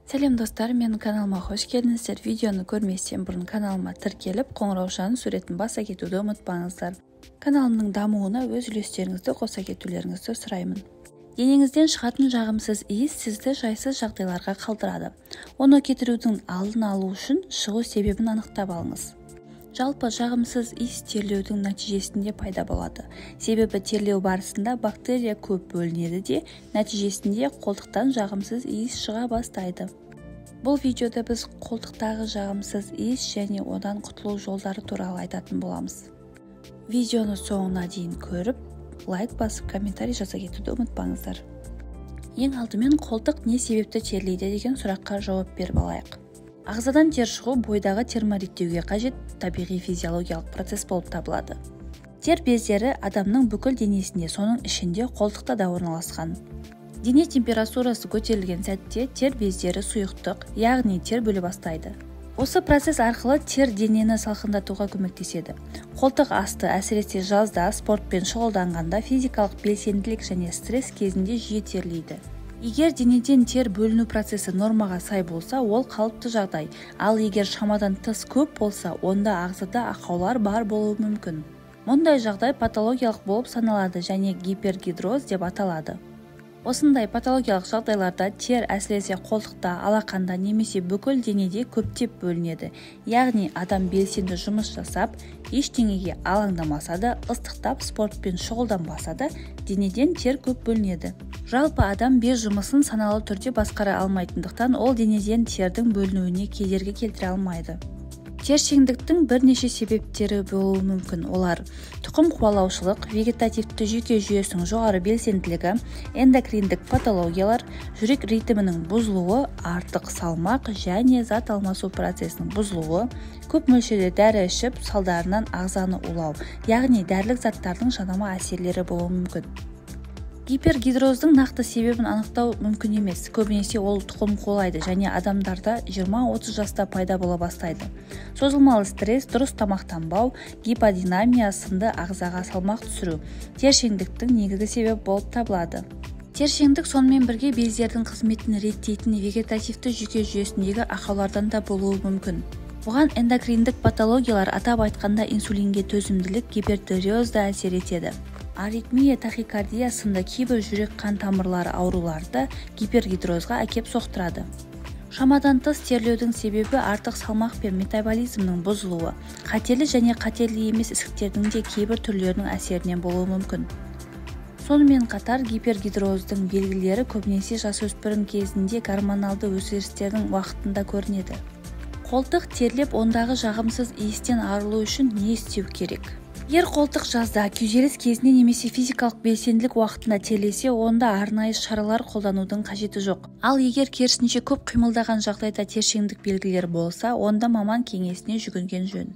Сәлем, достар! Менің каналыма қош келдіңіздер! Видеоны көрместен бұрын каналыма тіркеліп, қоңыраушаның суретін баса кетуді ұмытпаңыздар. Каналымның дамуына өз үлестеріңізді қоса кетулеріңізді сұраймын. Денеңізден шығатын жағымсыз иіс сізді жайсыз жағдайларға қалдырады. Оны кетірудің алдын алу үшін шығу себебін анықтап алыңыз. Жалпы, жағымсыз иіс терлеудің нәтижесінде пайда болады. Себебі терлеу барысында бактерия көп бөлінеді де, нәтижесінде қолтықтан жағымсыз иіс шыға бастайды. Бұл видеода біз қолтықтағы жағымсыз иіс және одан құтылу жолдары туралы айтатын боламыз. Видеоны соңына дейін көріп, лайк басып, комментарий жаза кетуді ұмытпаңыздар. Ең алдымен қолтық не себепті терлейді деген сұраққа жауап беріп алайық. Ағзадан тер шығу бойдағы термореттеуге қажет табиғи физиологиялық процесс болып табылады. Тер бездері адамның бүкіл денесінде, соның ішінде қолтықта да орналасқан. Дене температурасы көтерілген сәтте тер бездері сұйықтық, яғни тер бөле бастайды. Осы процесс арқылы тер денені салқындатуға көмектеседі. Қолтық асты, әсіресе жазда, спортпен шұғылданғанда, физикалық белсенділік және стресс кезінде жиі терлейді. Егер денеден тер бөліну процесі нормаға сай болса, ол қалыпты жағдай. Ал егер шамадан тыс көп болса, онда ағзада ақаулар бар болуы мүмкін. Мұндай жағдай патологиялық болып саналады және гипергидроз деп аталады. Осындай патологиялық жағдайларда тер, әсіресе қолтықта, алақанда немесе бүкіл денеде көптеп бөлінеді. Яғни адам белсенді жұмыс жасап, ештеңеге алаңдамаса да, ыстықтап спортпен шұғылданбаса да, денеден тер көп бөлінеді. Жалпы, адам без жұмысын саналы түрде басқара алмайтындықтан, ол денеден тердің бөлінуіне кедергі келтіре алмайды. Тершеңдіктің бірнеше себептері болуы мүмкін. Олар: тұқым қуалаушылық, вегетативті жүйке жүйесінің жоғары белсенділігі, эндокриндік патологиялар, жүрек ритмінің бұзылуы, артық салмақ және зат алмасу процесінің бұзылуы, көп мөлшерде дәрі ішіп, салдарынан ағзаны улау, яғни дәрілік заттардың жанама әсерлері болуы мүмкін. Гипергидроздың нақты себебін анықтау мүмкін емес. Көбінесе ол тұқым қуалайды және адамдарда 20-30 жаста пайда бола бастайды. Созылмалы стресс, дұрыс тамақтанбау, гиподинамия сынды ағзаға салмақ түсіру тершеңдіктің негізгі себебі болып табылады. Тершеңдік сонымен бірге бездердің қызметін реттейтін вегетативті жүйке жүйесіндегі ақаулардан да болуы мүмкін. Бұған эндокриндік патологиялар, атап айтқанда инсулинге төзімділік, гипертиреоз да әсер етеді. Аритмия, тахикардия сынды кейбір жүрек-қан тамырлары аурулары да гипергидрозға әкеп соқтырады. Шамадан тыс терлеудің себебі артық салмақ пен метаболизмнің бұзылуы, қатерлі және қатерлі емес ісіктердің де кейбір түрлерінің әсерінен болуы мүмкін. Сонымен қатар гипергидроздың белгілері көбінесе жасөспірім кезінде, гормоналды өзгерістердің уақытында көрінеді. Қолтық терлеп, ондағы жағымсыз иістен арылу үшін не істеу керек? Егер қолтық жазда, күйзеліс кезінде немесе физикалық белсенділік уақытында терлесе, онда арнайы шаралар қолданудың қажеті жоқ. Ал егер керісінше көп қимылдаған жағдайда тершеңдік белгілері болса, онда маман кеңесіне жүгінген жөн.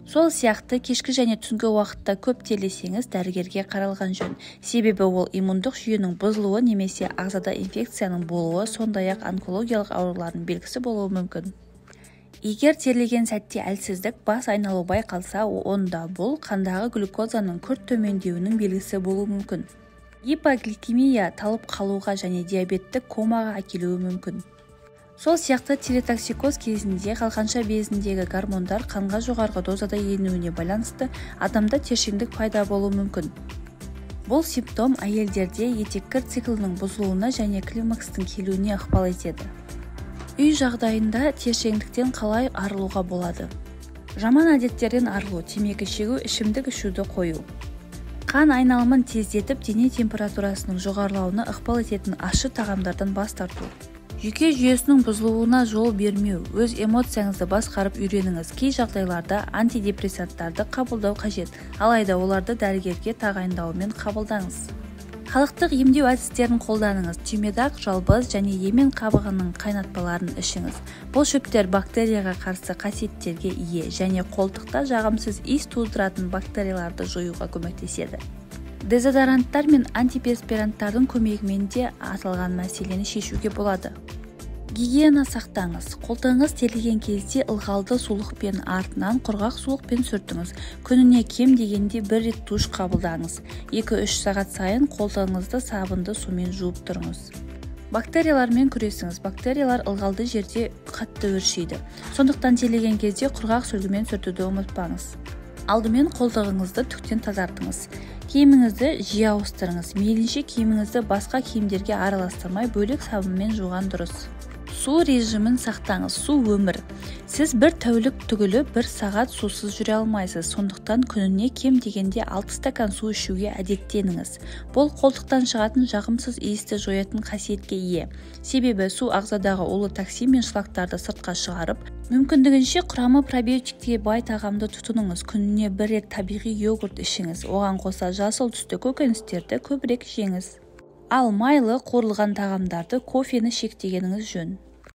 Сол сияқты кешкі және түнгі уақытта көп терлесеңіз, дәрігерге қаралған жөн. Себебі ол иммундық жүйенің бұзылуы немесе ағзада инфекцияның болуы, сондай-ақ онкологиялық аурулардың белгісі болуы мүмкін. Егер терлеген сәтте әлсіздік, бас айналу байқалса, онда бұл қандағы глюкозаның күрт төмендеуінің белгісі болуы мүмкін. Гипогликемия талып қалуға және диабеттік комаға әкелуі мүмкін. Сол сияқты тиреотоксикоз кезінде қалқанша безіндегі гормондар қанға жоғарғы дозада енуіне байланысты адамда тершеңдік пайда болуы мүмкін. Бұл симптом әйелдерде етеккір циклінің бұзылуына және климакстың келуіне ықпал етеді. Үй жағдайында тершеңдіктен қалай арылуға болады? Жаман әдеттерден арылу: темекі шегу, ішімдік ішуді қою. Қан айналымын тездетіп, дене температурасының жоғарылауына ықпал ететін ащы тағамдардан бас тарту. Жүйке жүйесінің бұзылуына жол бермеу: өз эмоцияңызды басқарып үйреніңіз. Кей жағдайларда антидепрессанттарды қабылдау қажет, алайда оларды дәрігерге тағайындауымен қабылдаңыз. Халықтық емдеу әдістерін қолданыңыз: түймедақ, жалбыз және емен қабығының қайнатпаларын ішіңіз. Бұл шөптер бактерияға қарсы қасиеттерге ие және қолтықта жағымсыз иіс тудыратын бактерияларды жоюға көмектеседі. Дезодоранттар мен антиперспиранттардың көмегімен де аталған мәселені шешуге болады. Гигиена сақтаңыз. Қолтығыңыз терлеген кезде ылғалды сулықпен, артынан құрғақ сулықпен сүртіңіз. Күніне кем дегенде бір рет душ қабылдаңыз. 2-3 сағат сайын қолтығыңызды сабынды сумен жуып тұрыңыз. Бактериялармен күресіңіз. Бактериялар ылғалды жерде қатты өршиді. Сондықтан терлеген кезде құрғақ сүлгімен сүртуді ұмытпаңыз. Алдымен қолтығыңызды түктен тазартыңыз. Киіміңізді жиі ауыстырыңыз. Мейлінше киіміңізді басқа киімдерге араластырмай бөлек сабынмен жуған дұрыс. Су режимін сақтаңыз. Су өмір. Сіз бір тәулік түгілі бір сағат сусыз жүре алмайсыз. Сондықтан күніне кем дегенде 6 стакан су ішуге әдеттеніңіз. Бұл қолтықтан шығатын жағымсыз иісті жоятын қасиетке ие. Себебі су ағзадағы улы токсин мен шлактарды сыртқа шығарып, мүмкіндігінше құрамы пробиотикке бай тағамды тұтыныңыз. Күніне бір рет табиғи йогурт ішіңіз. Оған қоса жасыл түсті көкөністерді көбірек жеңіз. Ал майлы, қуырылған тағамдарды, кофені шектегеніңіз жөн.